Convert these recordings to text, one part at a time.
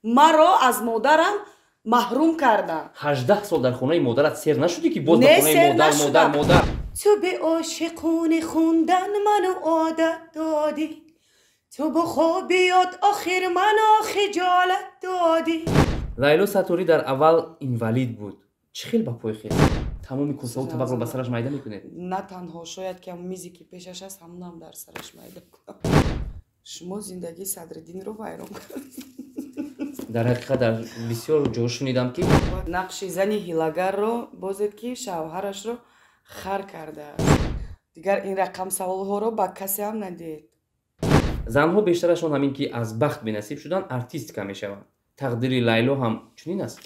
Маро аз модарам маҳрум карданд. 18 сол дар хонаи модарат сер нашудӣ, ки боз ба хонаи модар, модар, модар? Ту бе ошиқони хундан ману одат додӣ, ту бо хобиёт охир мано хиҷолат додӣ. Лайло Сатторӣ дар аввал инвалид буд. Чӣ хел ба пой хест? Тамоми косаву табақро ба сараш майда мекунед? На танҳо, шояд ки мизе ки пешаш аст, ҳамонам дар сараш майда кунам. Шумо зиндагии Садриддинро вайрон кардед. Дар ҳақиқат, дар бисёр ҷо шунидам, ки нақши зани ҳилагарро бозед, ки шавҳарашро хар кардааст. Дигар ин рақам саволҳоро ба касе ҳам надиҳед. Занҳо бештарашон ҳамин ки аз бахт бенасиб шуданд, артистка мешаванд. Тақдири Лайло ҳам чунин аст?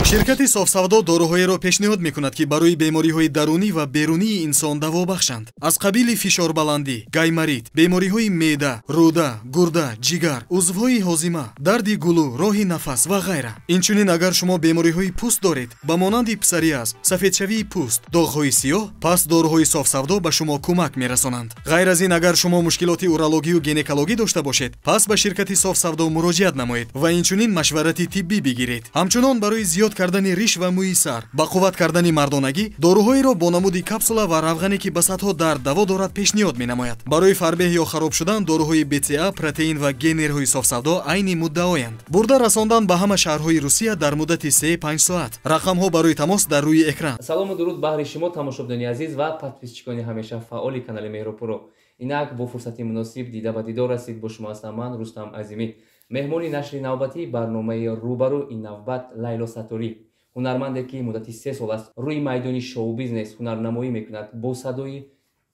Ширкати Софсавдо доруҳоеро пешниҳод мекунад, ки барои бемориҳои дарунӣ ва берунии инсон даво бахшанд, аз қабили фишорбаландӣ, гайморит, бемориҳои меъда, рӯда, гурда, ҷигар, узвҳои ҳозима, дарди гулӯ, роҳи нафас ва ғайра. Инчунин, агар шумо бемориҳои пӯст доред, ба монанди псориаз, сафедшавии пӯст, доғҳои сиёҳ, пас доруҳои Софсавдо ба шумо кӯмак мерасонанд. Ғайр аз ин, агар шумо мушкилоти урологию гинекологӣ дошта бошед, пас ба ширкати Софсавдо муроҷиат намоед ва инчунин машварати тиббӣ бигиред. Ҳамчунон, барои зиёд кардани риш ва мӯи сар, ба қувват кардани мардонагӣ доруҳоеро бо намуди капсула ва равғане, ки ба садҳо дард даво дорад, пешниҳод менамояд. Барои фарбеҳ ё хароб шудан доруҳои БЦА, протеин ва генерҳои Софсавдо айни муддаоянд. Бурда расондан ба ҳама шаҳрҳои Русия дар муддати 3-5 соат. Рақамҳо барои тамос дар рӯи экран. Салому дуруд баҳри шумо, тамошобинони азиз ва подписчикони ҳамеша фаъоли канали Меҳрупуро. Инак бо фурсати муносиб дида ба дидор расид. Бо шумо ҳастам ман, Рустам Азимӣ. Меҳмони нашри навбатии барномаи «Рӯбарӯ» ин навбат Лайло Сатторӣ, ҳунарманде, ки муддати 3 сол аст рӯи майдони шоу-бизнес ҳунарнамоӣ мекунад, бо садои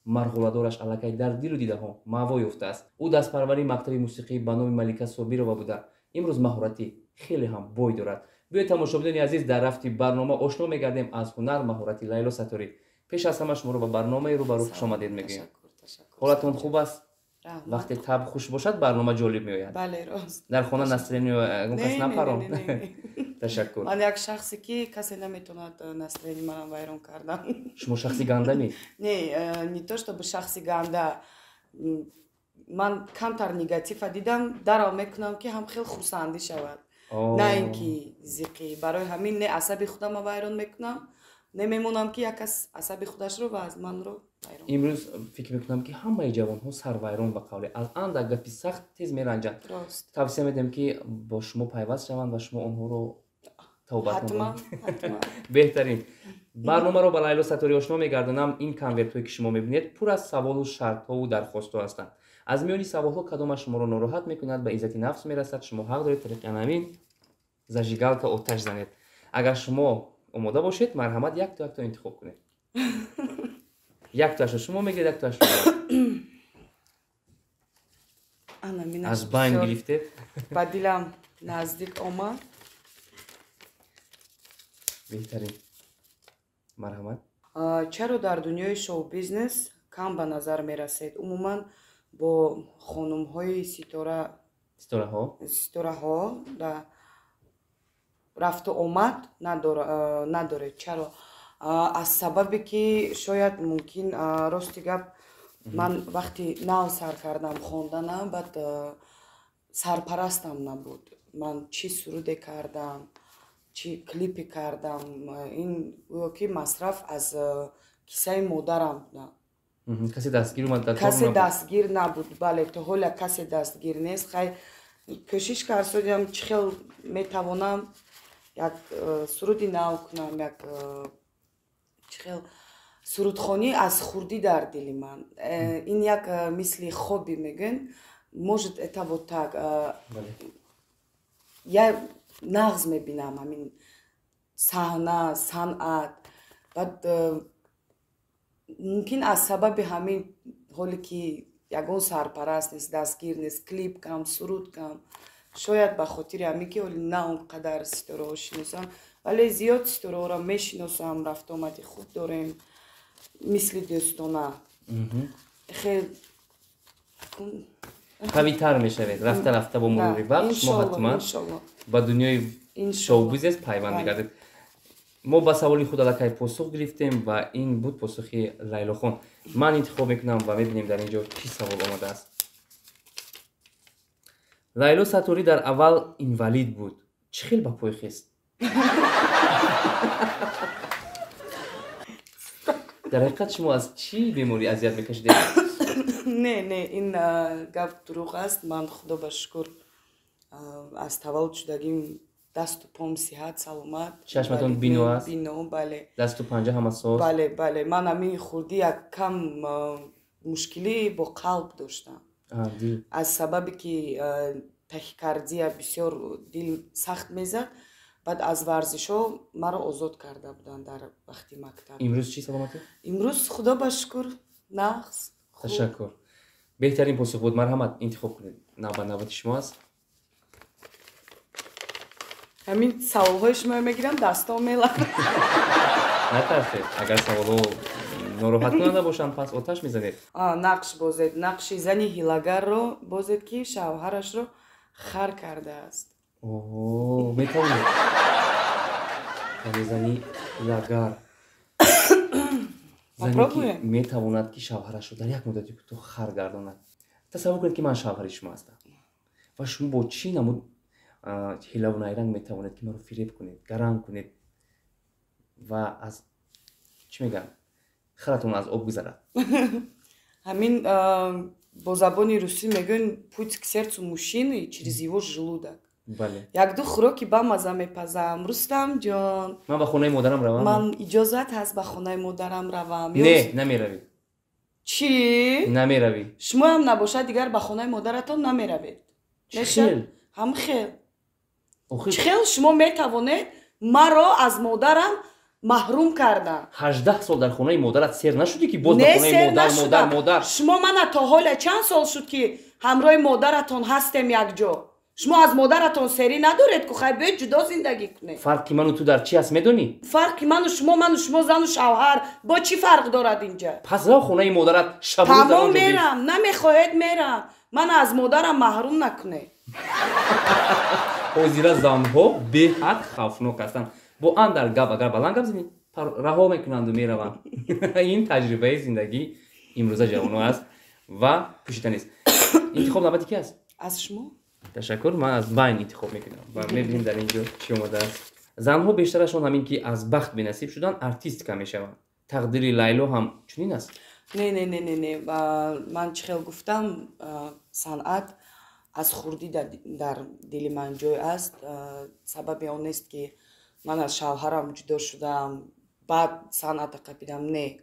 марғуладораш аллакай дар дилу дидаҳо маъво ёфтааст. Ӯ дастпарвари мактаби мусиқӣ ба номи Малика Собирова буда, имрӯз маҳорати хеле ҳам бой дорад. Биёед, тамошобинони азиз, дар рафти барнома ошно мегардем аз ҳунар, маҳорати Лайло Сатторӣ. Пеш аз ҳама шуморо ба барномаи «Рӯбарӯ» хушомадед мегӯем. Ҳолатон хуб аст? Вақте таб хуш бошад, барнома ҷолиб меояд. Бале, рост. Дар хона настроение ягон кас напарон. Ташаккур. Ман як шахсе, ки касе наметавонад настроение манам вайрон кардан. Шумо шахси гандами? Не, не то чтобы шахси ганда. Ман камтар негатива дидам, дарав мекунам, ки ҳам хел хурсандӣ шавад, на ин ки зиқӣ. Барои ҳамин не асаби худама вайрон мекунам, не мемонам, ки як кас асаби худашро ва аз манро. Имрӯз фикр мекунам, ки ҳамаи ҷавонҳо сарвайрон, ба қавле, аз андак гапи сахт тез меранҷанд. Тавсия медиҳем, ки бо шумо пайваст шаванд ва шумо онҳоро тавбат. Беҳтарин. Барномаро ба Лайло Сатторӣ ошно мегардонам. Ин конвертҳое, ки шумо мебинед, пур аз саволу шартҳову дархостҳо ҳастанд. Аз миёни саволҳо кадомаш шуморо нороҳат мекунад, ба иззати нафс мерасад, шумо ҳақ доред тариқи анамин зажигалка оташ занед. Агар шумо омода бошед, марҳамат, якто якто интихоб кунед. Яктоашро шумо мегиред, яктоашро аз байн гирифтед. Ба дилам наздик омад. Беҳтарин, марҳамат. Чаро дар дунёи шоу-бизнес кам ба назар мерасед? Умуман бо хонумҳои ситора, ситораҳо. Ситораҳо рафту омад надоред, чаро? Аз сабабе ки шояд мумкин, рости гап, ман вақти нав сар кардам хонданам, баъд сарпарастам набуд. Ман чӣ суруде кардам, чӣ клипе кардам, ин гӯё ки масраф аз кисаи модарам буда. Касе дастгир? Касе дастгир набуд, бале, то ҳоля касе дастгир нест. Хай, кӯшиш кардам, чӣ хел метавонам як суруди нав кунам, як чӣ хел. Сурудхонӣ аз хурдӣ дар дили ман, ин як мисли хобби мегӯен, может, это вот так. Я нағз мебинам ҳамин саҳна, санъат. Баъд мумкин аз сабаби ҳамин, ҳоле ки ягон сарпараст нест, дастгир нест, клип кам, суруд кам, шояд ба хотири ҳамин, ки ҳоли на он қадар ситораҳо шиносам, вале зиёд ситораҳоро мешиносам, рафтуомади хуб дорем, мисли дӯстона. Хел. Қавитар мешавед рафта рафта, бо мурури вақт шумо ҳатман ба дунёи шоу-бизнес пайванд мегардед. Мо ба саволи худ аллакай посух гирифтем ва ин буд посухи Лайлохон. Ман интихоб мекунам ва мебинем, дар ин ҷо чӣ савол омадааст. Лайло Сатторӣ дар аввал инвалид буд. Чӣ хел ба пой хест? Дар ҳақиқат шумо аз чӣ беморӣ азият мекашидед? Не, не, ин гап дурӯғ аст. Ман, худо ба шукр, аз таваллуд шудагим дасту пом сиҳат, саломат. Чашматон бино аст? Бино, бале. Дасту панҷа ҳама соз? Бале, бале. Ман ҳамин хурдӣ як кам мушкилӣ бо қалб доштам. Аз сабабе ки тахикардия бисёр дил сахт мезад, баъд аз варзишҳо маро озод карда буданд дар вақти мактаб. Имрӯз чӣ саломатӣ? Имрӯз, худо ба шукр, нағз. Ташаккур. Беҳтарин посух буд. Марҳамат, интихоб кунед. Навбат навбати шумо аст. Ҳамин саволҳои шумо мегирам, дастом меларзад. Натарсед, агар саволҳо нороҳаткунанда бошанд, пас оташ мезанед. Нақш бозед, нақши зани ҳилагарро бозед, ки шавҳарашро хар кардааст. Оҳо, метавонед. Яъне зани ҳилагар. Зане ки метавонад, ки шавҳарашро дар як муддати кӯтоҳ хар гардонад. Тасаввур кунед, ки ман шавҳари шумо ҳастам ва шумо бо чӣ намуд ҳилаву найранг метавонед, ки маро фиреб кунед, гаранг кунед ва аз чӣ мегӯям, харатон аз об гузарад? Ҳамин бо забони русӣ мегӯянд: путь к сердцу мужчины через его желудок. Якду хӯроки бамаза мепазам, Рустамҷон. Ман ба хонаи модарам равам? Ман иҷозат ҳаст ба хонаи модарам равам? Не, намеравӣ. Чӣ? Намеравӣ. Шумоам набошад, дигар ба хонаи модаратон намеравед. Хел? Ҳам хел. Чӣ хел шумо метавонед маро аз модарам маҳрум кардан? 18 сол дар хонаи модарат сер нашудӣ, ки боз ба хонаи модар, модар, модар? Шумо мана то ҳоля чанд сол шуд, ки ҳамроҳи модаратон ҳастем якҷо. Шумо аз модаратон серӣ надоред ку? Хай, биёед ҷудо зиндагӣ кунед. Фарқи ману ту дар чӣ аст, медонӣ? Фарқи ману шумо? Ману шумо зану шавҳар, бо чӣ фарқ дорад инҷа? Пас рав хонаи модарат, шабу Тамом, мерам. Намехоҳед, мерам. Мана аз модарам маҳрум накунед. Ҳозира занҳо беҳад хавфнок ҳастанд. Бо андар гап агар баланд гап занӣ, раҳо мекунанду мераванд. Ин таҷрибаи зиндагии имрӯза ҷавоно аст ва пӯшида нест. Интихоб навбати ки аст? Аз шумо. Ташаккур. Ман аз байн интихоб мекунам ва мебинем, дар ин ҷо чӣ омадааст. Занҳо бештарашон ҳамин ки аз бахт бенасиб шуданд, артистка мешаванд. Тақдири Лайло ҳам чунин аст? Не, не, не, не, не. Ман чӣ хел гуфтам, санъат аз хурдӣ дар дили ман ҷой аст. Сабаби он нест, ки ман аз шавҳарам ҷудо шудам, баъд санъата қапидам. Не,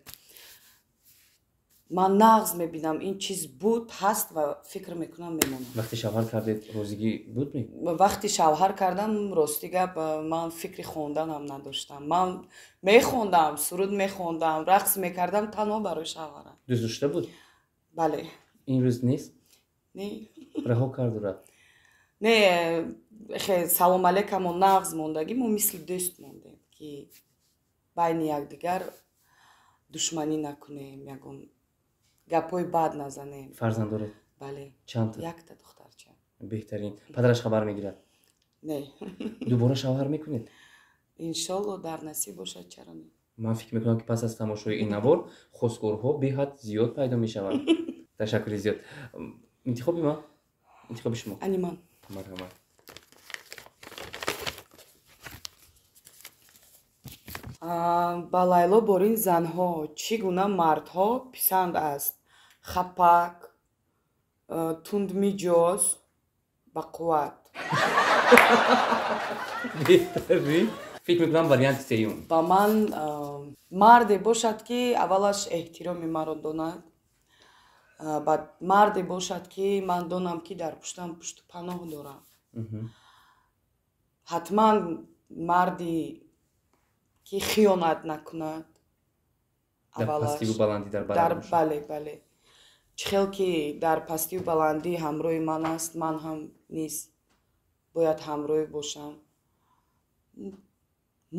ман нағз мебинам, ин чиз буд, ҳаст ва фикр мекунам, мемонам. Вақте шавҳар кардед, розигӣ буд ми? Вақти шавҳар кардам, рости гап, ман фикри хонданам надоштам. Ман мехондам, суруд мехондам, рақс мекардам танҳо барои шавҳарам. Дӯст дошта буд? Бале. Имрӯз нест? Не. Раҳо карду рафт? Не, салом алейкамо нағз мондагӣ, мо мисли дӯст мондем, ки байни якдигар душманӣ накунем, ягон гапҳои бад назанем. Фарзанд доред? Бале. Чандта? Якта духтарча. Беҳтарин. Падараш хабар мегирад? Не. Дубора шавҳар мекунед? Иншолло, дар насиб бошад, чаро не. Ман фикр мекунам, ки пас аз тамошои ин навор хостгорҳо беҳад зиёд пайдо мешаванд. Ташаккури зиёд. Интихоби ман, интихоби шумо? Ани ман. Марҳамат. Ба Лайло Борин занҳо чӣ гуна мардҳо писанд аст? Хапак, тундмиҷоз, бақувват. Беҳтарин. Фикр мекунам, варианти сеюм. Ба ман марде бошад, ки аввалаш эҳтироми маро донад, баъд марде бошад, ки ман донам, ки дар пуштам пушту паноҳ дорам. Ҳатман марди ки хиёнат накунад. Дар пастиву баландӣ дар бар. Бале, бале. Чӣ хел ки дар пастиву баландӣ ҳамроҳи ман аст, ман ҳам низ бояд ҳамроҳӣ бошам.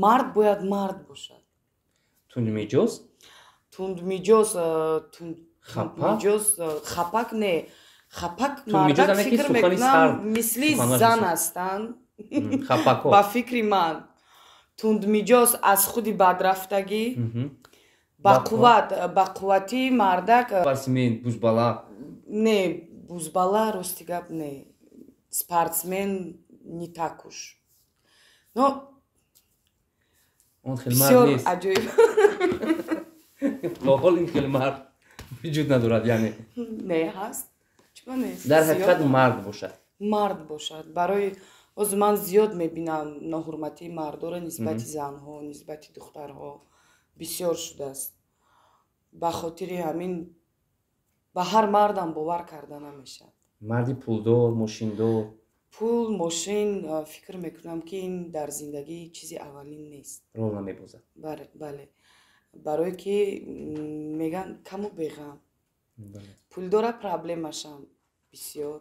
Мард бояд мард бошад. Тундмиҷоз? Тундмиҷоз, тундмиҷоз, хапак не. Хапак мардак, фикр мекунам, мисли зан ҳастанд. Ба фикри ман, тундмиҷоз аз худи бадрафтагӣ, бақувват, бақувватии мардак. Спортсмен, бузбала? Не, бузбала, рости гап, не. Спортсмен не так уж. Но он хел мард нест. Аҷоиб. То ҳол ин хел мард вуҷуд надорад, яъне? Не, ҳаст. Чиба нест? Дар ҳақиқат мард бошад. Мард бошад. Барои ҳозир ман зиёд мебинам ноҳурматии мардоро нисбати занҳо, нисбати духтарҳо бисёр шудааст. Ба хотири ҳамин ба ҳар мардам бовар карда намешавад. Марди пулдор, мошиндор? Пул, мошин, фикр мекунам, ки ин дар зиндагӣ чизи аввалин нест. Рол намебозад. Бале. Барое ки мегӯянд каму беғам. Пулдора проблемашам бисёр,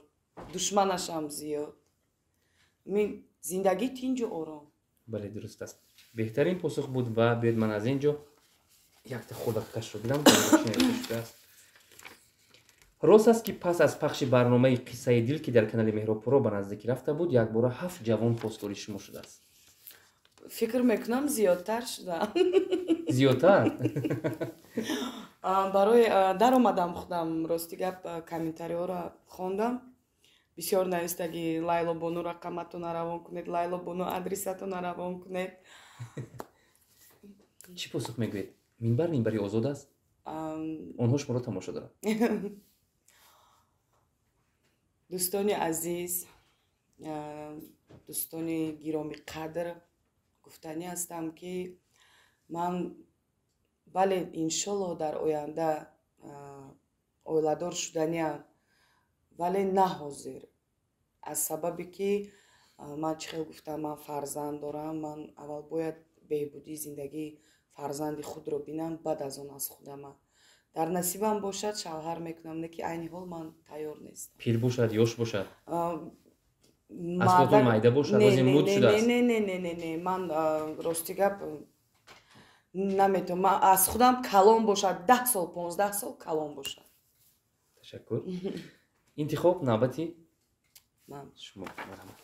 душманашам зиёд. Зиндагӣ тинҷу ором. Бале, дуруст аст. Беҳтарин посух буд ва биёед ман аз ин ҷо якта хурдакашро бинам, шудааст. Рост аст, ки пас аз пахши барномаи «Қиссаи дил», ки дар канали Меҳробпуро ба наздикӣ рафта буд, якбора 7 ҷавон хостори шумо шудааст? Фикр мекунам, зиёдтар шудам. Зиёдтар? Барои даромадам худам, рости гап, комментариҳоро хондам. Бисёр навистаги: Лайло бону, рақаматона равон кунед, Лайло бону, адресатона равон кунед. Чӣ посух мегӯед? Минбар минбари озод аст, онҳо шуморо тамошо доранд. Дӯстони азиз, дӯстони гиромиқадр, гуфтанӣ ҳастам, ки ман, бале, иншоллоҳ, дар оянда оиладор шуданиам, вале на ҳозир, аз сабабе ки ман чӣ хел гуфтам, ман фарзанд дорам. Ман аввал бояд беҳбудии зиндагии фарзанди худро бинам, баъд аз он аз худама. Дар насибам бошад, шавҳар мекунам, не ки айни ҳол ман тайёр нестам. Пир бошад, ёш бошад, аз хотун майда бошад, ози муд шудааст? Не, не, не, не, не, ман рости гап наметавонам. Аз худам калон бошад, 10 сол, 15 сол калон бошад. Ташаккур. Интихоб навбати ман. Шумо, марҳамат.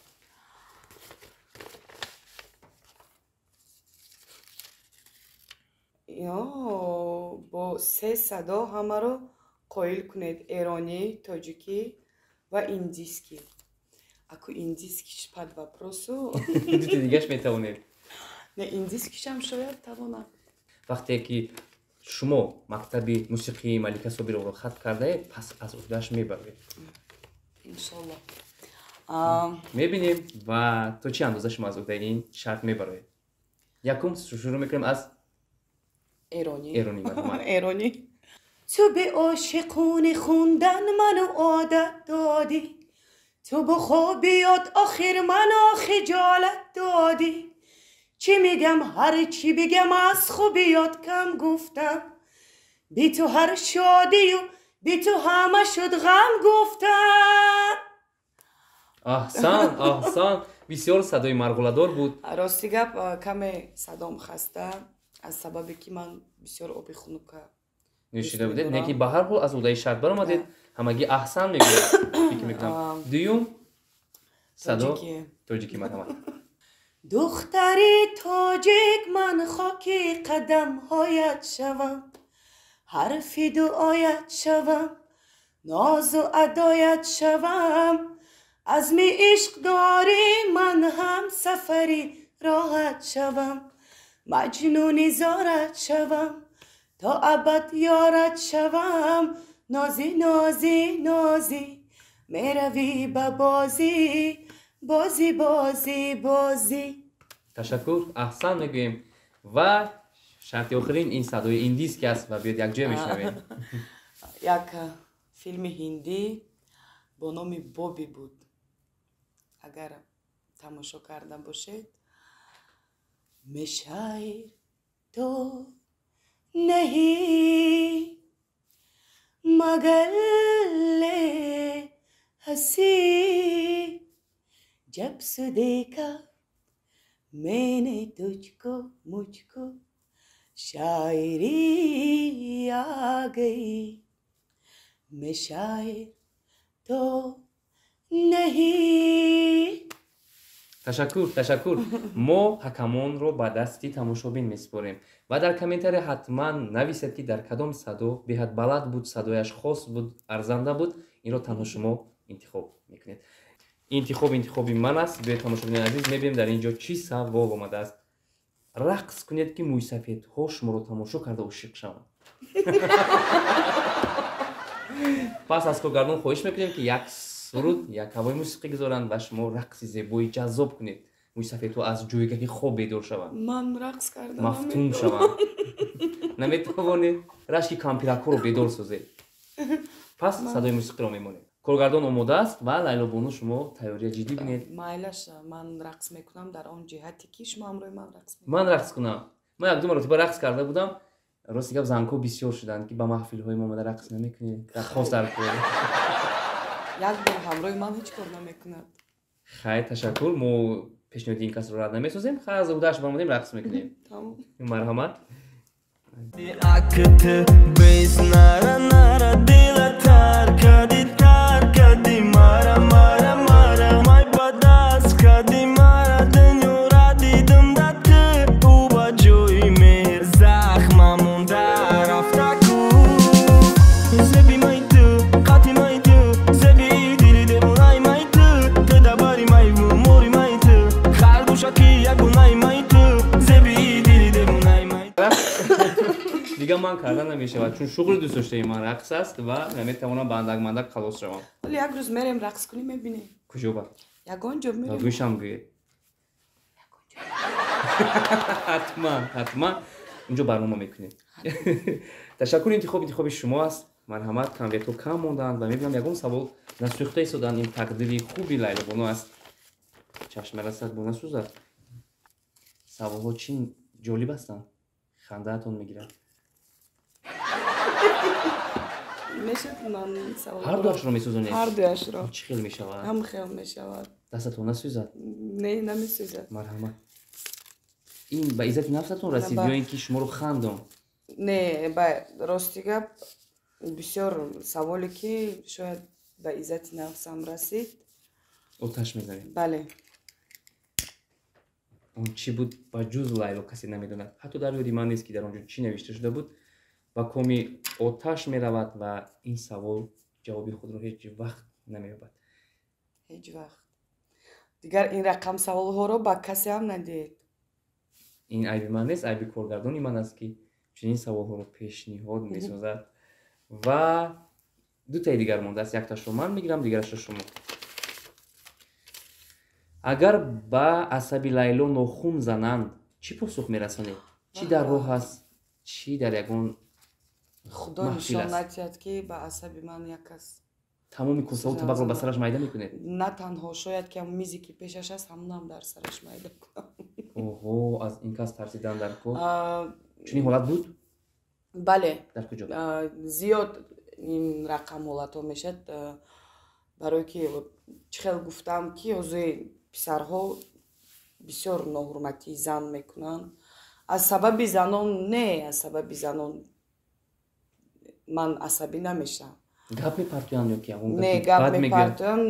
Бо се садо ҳамаро қоил кунед: эронӣ, тоҷикӣ ва индискӣ. Аку индискиш под вопросу. Дути дигаш метавонед. Не, индискишам шояд тавонам. Вақте ки шумо мактаби мусиқии Малика Собировро хатм кардаед, пас аз уҳдааш мебароед? Иншоллоҳ. Мебинем, ва то чӣ андоза шумо аз уҳдаи ин шарт мебароед. Якум шурӯъ мекунем аз эронӣ. Эронӣ, марҳамат. Эронӣ. Ту به عاشقونه خوندن منو عادت دادی، تو با خوابیات آخر منو خجالت دادی. چی میگم، هر چی بگم از خوبیات کم گفتم، بی تو هر شادی و بی تو همه شد غم گفتم. Аҳсан, аҳсан, бисёр садои марғуладор буд. Рости гап, каме садом хаста, аз сабабе ки ман бисёр оби хунука нӯшида будед. Не ки ба ҳар ҳол аз уҳдаи шарт баромадед, ҳамагӣ аҳсан мегӯяд, фикр мекунам. Дуюм садо тоҷикӣ, марҳамат. Духтари тоҷик, ман хоки қадамҳоят шавам, ҳарфи дуоят шавам, нозу адоят шавам. Азми ишқ дорӣ, ман ҳам сафари роҳат шавам, маҷнуни зорат шавам, то абад ёрат шавам. Нозӣ, нозӣ, нозӣ, меравӣ ба бозӣ, бозӣ, бозӣ, бозӣ. Ташаккур, аҳсан мегӯем. Ва шарти охирин ин садои индиски аст ва биёд якҷоя мешунавем. Як филми ҳиндӣ бо номи Боби буд, агар тамошо карда бошед. Мешаир то नहीं मगर ले हंसी, जब से देखा मैंने तुझको मुझको शायरी आ गई। मैं शायर तो नहीं. Ташаккур, ташаккур. Мо ҳакамонро ба дасти тамошобин месупорем ва дар комментария ҳатман нависед, ки дар кадом садо беҳад баланд буд, садояш хос буд, арзанда буд. Инро танҳо шумо интихоб мекунед. Интихоб интихоби ман аст. Биёед, тамошобинони азиз, мебинем, дар ин ҷо чӣ савол омадааст. Рақс кунед, ки мӯйсафедҳо шуморо тамошо карда ошиқ шаванд. Пас аз коргардон хоҳиш мекунем, ки як суруд, як ҳавои мусиқӣ гузоранд ва шумо рақси зебои ҷаззоб кунед, мӯйсафедҳо аз ҷойгаҳи хоб бедор шаванд. Ман рақс карда мафтун шаванд. Наметавонед? Рашки кампиракҳоро бедор созед. Пас садои мусиқиро мемонед. Коргардон омода аст ва Лайлобону, шумо тайёрия ҷиддӣ бинед. Майлаш, ман рақс мекунам дар он ҷиҳате, ки шумо ҳамроҳи ман рақс. Ман рақс кунам? Ман якду маротиба рақс карда будам. Рости гап, зангҳо бисёр шуданд, ки ба маҳфилҳои мо омада рақс намекунед, дархост дар кор. Як бор ҳамроҳи ман ҳеҷ кор намекунад. Хайр, ташаккур, мо пешниҳоди ин касро рад намесозем. Хайр, аз уҳдааш баромадем, рақс мекунем. Марҳамат. Дигар ман карда намешавад, чун шуғли дӯстдоштаи ман рақс аст ва наметавонам ба андак-мандак халос шавам. Ҳоло як рӯз мерем, рақс кунем, мебинем. Куҷо ба? Ягон ҷо мерем. Гӯшам гӯед. Ҳатман, ҳатман унҷо барнома мекунем. Ташаккур, интихоб интихоби шумо аст. Марҳамат, конвертҳо кам монданд ва мебинам, ягон савол насӯхта истоданд. Ин тақдири хуби Лайлобону аст. Чашм мерасад, бо насӯзад. Саволҳо чӣ ҷолиб ҳастанд, хандаатон мегирад. Мешавад, ман савол. Ҳар дуашро месӯзонед? Ҳар дуашро. Чӣ хел мешавад? Ҳам хел мешавад. Дастатон насӯзад? Не, намесӯзад. Марҳамат. Ин ба иззати нафсатон расид ё ин ки шуморо хандон? Не, ба рости гап, бисёр саволе, ки шояд ба иззати нафсам расид. Оташ мезанед? Бале. Он чӣ буд, ба ҷуз Лайло касе намедонад. Ҳатто дар ёди ман нест, ки дар он ҷо чӣ навишта шуда буд. Ба коми оташ меравад ва ин савол ҷавоби худро ҳеҷ вақт намеёбад. Ҳеҷ вақт. Дигар ин рақам саволҳоро ба касе ҳам надиҳед. Ин айби ман нест, айби коргардони ман аст, ки чунин саволҳоро пешниҳод месозад. Ва дутаи дигар мондааст, якташро ман мегирам, дигарашро шумо. Агар ба асаби Лайло нохун зананд, чӣ посух мерасонед? Чӣ дар роҳ аст, чӣ дар ягон Худо нишон натиҳад, ки ба асаби ман як кас. Тамоми косаву табақро ба сараш майда мекунед? На танҳо, шояд ки мизе, ки пешаш аст, ҳамонам дар сараш майда кунам. Оҳо, аз ин кас тарсидан дар кор. Чунин ҳолат буд? Бале. Дар куҷо? Зиёд ин рақам ҳолатҳо мешавад, барое ки чӣ хел гуфтам, ки ҳозир писарҳо бисёр ноҳурматии зан мекунанд. Аз сабаби занон не, аз сабаби занон ман асабӣ намешавам. Гап мепартоянд ё ки ягон? Не, гап мепартоянд,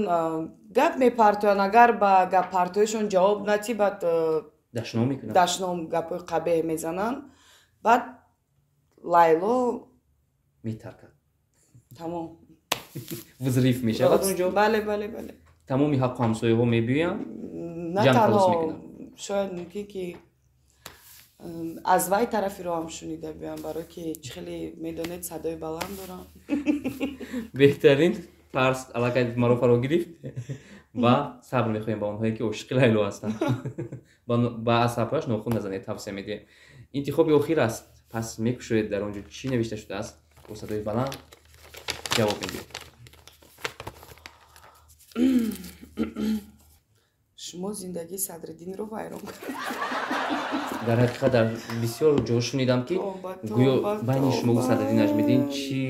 гап мепартоянд. Агар ба гаппартоишон ҷавоб натӣ, баъд дашном мекунанд. Дашном, гапҳои қабеҳ мезананд. Баъд Лайло метаркад. Тамом. Взрыв мешавад унҷо. Бале, бале, бале. Тамоми ҳаққу ҳамсояҳо мебиёянд. На танҳо, шояд мумкин, ки аз вай тарафи роҳам шунида биёям, барое ки чӣ хеле медонед, садои баланд дорам. Беҳтарин. Тарс аллакай маро фаро гирифт ва сабр мехоҳем ба онҳое, ки ошиқи Лайло ҳастанд. Ба асабҳояш нохун назанед, тавсия медиҳем. Интихоби охир аст. Пас мекушоед, дар он ҷо чӣ навишта шудааст, бо садои баланд ҷавоб медиҳед. Шумо зиндагии Садриддинро вайрон кард. Дар ҳақиқат, дар бисёр ҷо шунидам, ки гӯё байни шумову Садриддин Наҷмиддин чӣ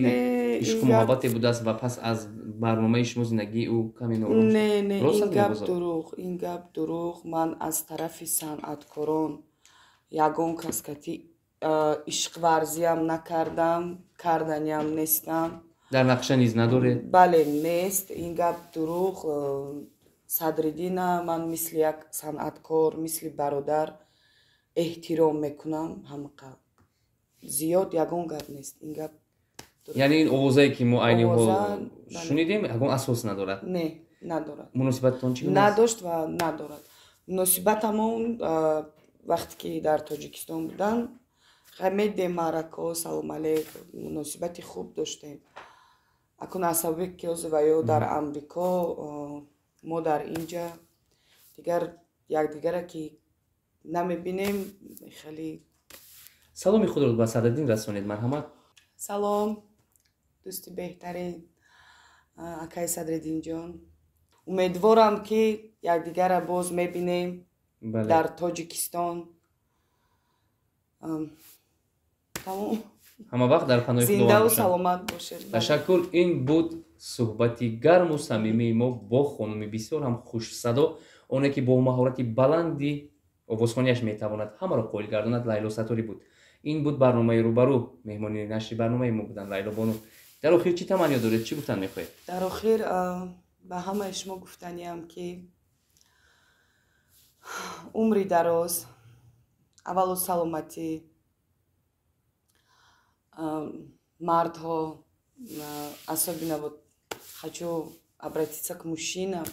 ишқу муҳаббате будааст ва пас аз барномаи шумо зиндагии ӯ каме ноором. Не, не, ин гап дурӯғ, ин гап дурӯғ. Ман аз тарафи санъаткорон ягон кас кати ишқварзиам накардам, карданиам нестам. Дар нақша низ надоред? Бале, нест. Ин гап дурӯғ. Садриддина ман мисли як санъаткор, мисли бародар эҳтиром мекунам. Ҳамқа зиёд ягон гап нест, ин гап. Яъне ин овозае, ки мо айни ҳол шунидем, ягон асос надорад? Не, Надорад. Муносибататон чӣ гуна аст? Надошт ва надорад. Муносибатамон, вақте ки дар Тоҷикистон будан, медем маърако, салом алейк, муносибати хуб доштем. Акун аз сабаби ки ҳозир ва ё дар Амрико, мо дар инҷа, дигар якдигара ки намебинем, хеле. Саломи худро ба Садриддин расонед, марҳамат. Салом, дӯсти беҳтарин, акаи Садриддинҷон. Умедворам, ки якдигара боз мебинем дар Тоҷикистон. Тамом. Ҳама вақт дар паноҳи Худованд Зиндаву бошанд. саломат бошед. Ташаккур. Ин буд суҳбати гарму самимии мо бо хонуми бисёр ҳам хушсадо, оне ки бо маҳорати баланди овозхонияш метавонад ҳамаро қоил гардонад, Лайло Сатторӣ буд. Ин буд барномаи «Рӯбарӯ». Меҳмони нашри барномаи мо буданд Лайло бону. Дар охир чӣ таманниё доред, чӣ гуфтан мехоҳед? Дар охир ба ҳамаи шумо гуфтаниам, ки умри дароз, аввалу саломатӣ. Мардҳо, особенно вот хочу обратиться к мужчинам: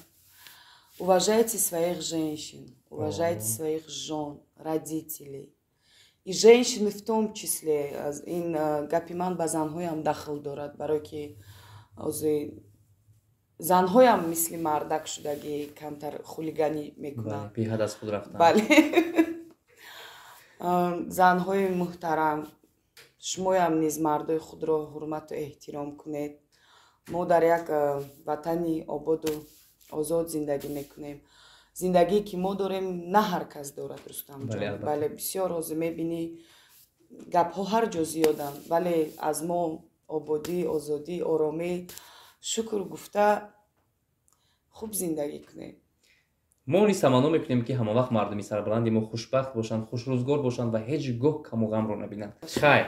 уважайте своих женщин, уважайте своих жен, родителей, и женщины в том числе. Ин гапи ман ба занҳоям дахл дорад, барое ки ҳозир занҳоям мисли мардак шудагӣ, камтар хулиганӣ мекунанд. Беҳад аз худ рафтан. Бале. Занҳои муҳтарам, шумоям низ мардои худро ҳурмату эҳтиром кунед. Мо дар як ватани ободу озод зиндагӣ мекунем. Зиндагие ки мо дорем, на ҳар кас дорад, Рустамҷон. Бале, бисёр ҳозир мебинӣ, гапҳо ҳар ҷо зиёданд, вале аз мо ободӣ, озодӣ, оромӣ, шукр гуфта, хуб зиндагӣ кунем. Мо низ таманно мекунем, ки ҳамавақт мардуми сарбаланди мо хушбахт бошанд, хушрӯзгор бошанд ва ҳеҷ гоҳ каму ғамро набинанд. Хайр.